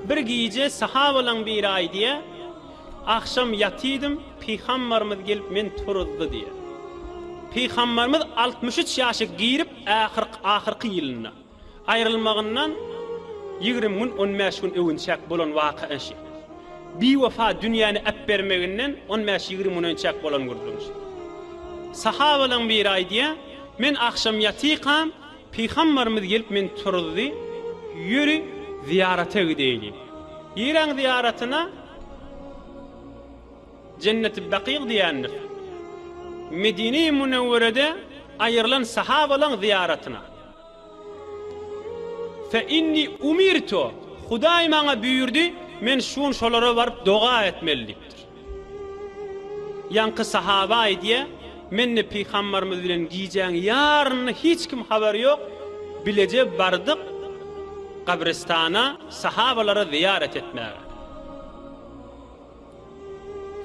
Bir gije sahabalaň biri aýdýar, Agşam ýatydym, pygambarymyz gelip meni turuzdy diýýär. Pygambarymyz 63 ýaşa girip ahyrky ahyrky ýylynda aýrylmagyndan 20 gün 15 gün öwünçäk bolan waka şi. Biwepa dünýäni äpbermeginden on bäş-ýigrimi gün önçäk bolan gürrüň şu. Sahabalaň biri aýdýar, Men agşam ýatykam, Pygambarymyz gelip meni turuzdy, Ýöri, zyýarata gideýli. Niräň zyýaratyna? Jenneti Bakyg diýendir. Medine-i Münewwerede aýrylan sahabalaň zyýaratyna. Fe inni umirtu, Hudaý maňa buýurdy, men şu gün şolara baryp doga etmeli diýipdir. Ýaňky sahaba aýdýar, Men-de pygambarymyz bilen gijäň ýarynda hiç kim habary ýok, bileje bardyk gabrystana sahabalara zyýarat etmäge.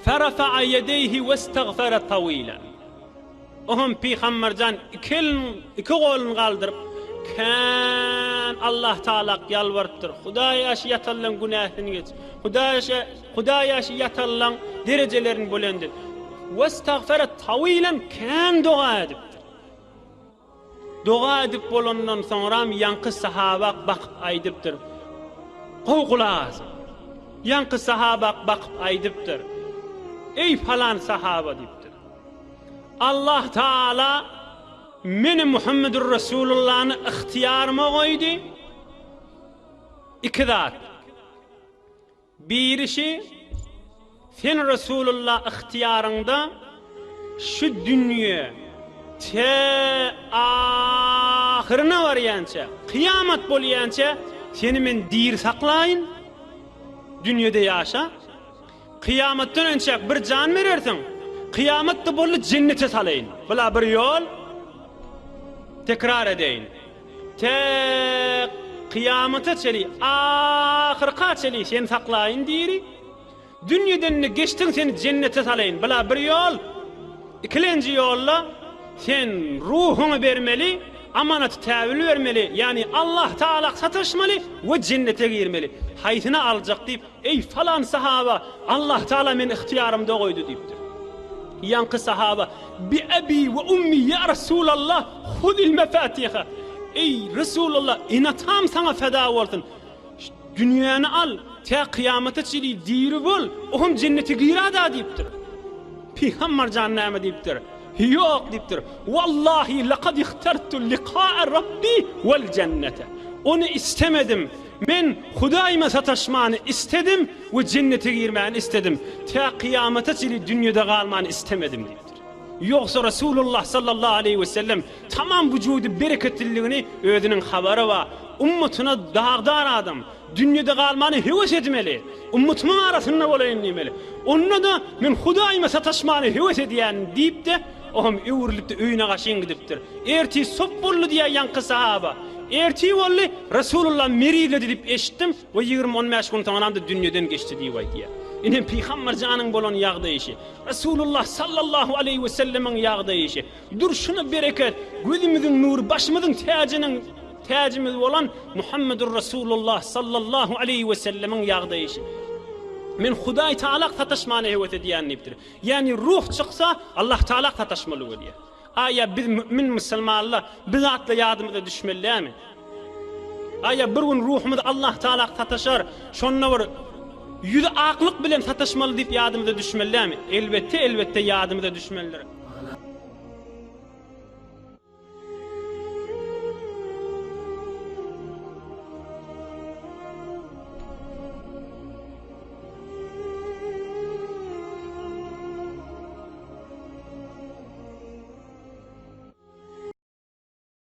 Ferafa'a ýedeýhi westagfara tawilan. Oňam Pygamberjan iki elini, iki goluny galdyryp, kän Allah Tagalak ýalbarypdyr. Hudaýa şu ýatanlaň günäsini geç. Hudaýa şu, Hudaýa şu ýatanlaň derejelerini bülent et. Westagfara tawilan kän doga edipdir. Doga edip bolandan soňram ýaňky sahabak bakyp aýdypdyr, Gowy gulak asyň! Ýaňky sahabak bakyp aýdypdyr, Eý falan sahaba diýipdir. Allah Taala meni Muhammedur Resulullany ygtyýaryma goýdy. Iki zat. Birisi, Sen Resulullah ygtyýaryňda şu dünýe tä ahyryna barýança, kyýamat bolýança seni men diri saklaýyn, dünýede ýaşa, kyýamatdan önçäk bir jan berersiň, kyýamat-da boldy jennete salaýyn. Bula bir ýol, tekrar edeýin. Tä kyýamata çeli, ahyrka çeli seni saklaýyn diri. Dünýeden-de geçdiň seni jennete salaýyn. Bula bir ýol. Ikilenji ýolda sen ruhuňy bermeli, amanaty täwil bermeli, ýagny Allah Tagala sataşmaly we jennete girmeli. Haýsyny aljak diýip, Eý, falan sahaba, Allah Tagala meni ygtyýarymda goýdy diýipdir. Ýaňky sahaba, Bi ebi we ummi ýa Resulallah, huzil mefatiha. Eý, Resulallah, ene-atam saňa feda bolsun. Dünýäni al, tä kyýamata çenli diri bol, oňam jennete girada diýipdir. Pygamber jan näme diýipdir? Ýok diýipdir. Wallahi laqad ihtartu liqa'a Rabbi wal jennete. Ony istemedim. Men Hudaýyma sataşmany istedim we jennete girmäni istedim. Tä kyýamata çenli dünýede galmany istemedim diýipdir. Ýogsa Resulullah sallallahu aleýhi we sellem tamam wujudy bereketliligini özüniň habary bar. Ummatyna dagdar adam. Dünýede galmany höwes edmeli. Ummatymyň arasynda bolaýyn diýmeli. Onda-da men Hudaýyma sataşmany höwes edýän diýip-de, oňam öwrülip-de öýüne gaşyn gidipdir. Ertir sop boldy diýýär ýaňky sahaba. Ertir boldy, Resulullah merizledi diýip eşitdim we ýigrimi on bäş gün soňranam-da dünýeden geçdi diýip aýdýar. Ine Pygamber janyň bolan ýagdaýy. Resulullah sallallahu aleýhi we sellemiň ýagdaýy. Durşuna bereket, gözümiziň nury, başymyzyň täjiniň täjimiz bolan Muhammedur Resulullah sallallahu aleýhi we sellemiň ýagdaýy. Men Hudaý Taala sataşmany höwes edýän diýipdir. Ýagny ruh çyksa Allah Taala sataşmaly bolýar. Aýa biz mümin musulmanlar bu zatlar ýadymyza düşmeli dälmi? Aýa bir gün ruhumyz Allah Taala sataşar, şonda bir ýüzi aklyk bilen sataşmaly diýip ýadymyza düşmeli dälmi? Elbetde, elbetde ýadymyza düşmelidir.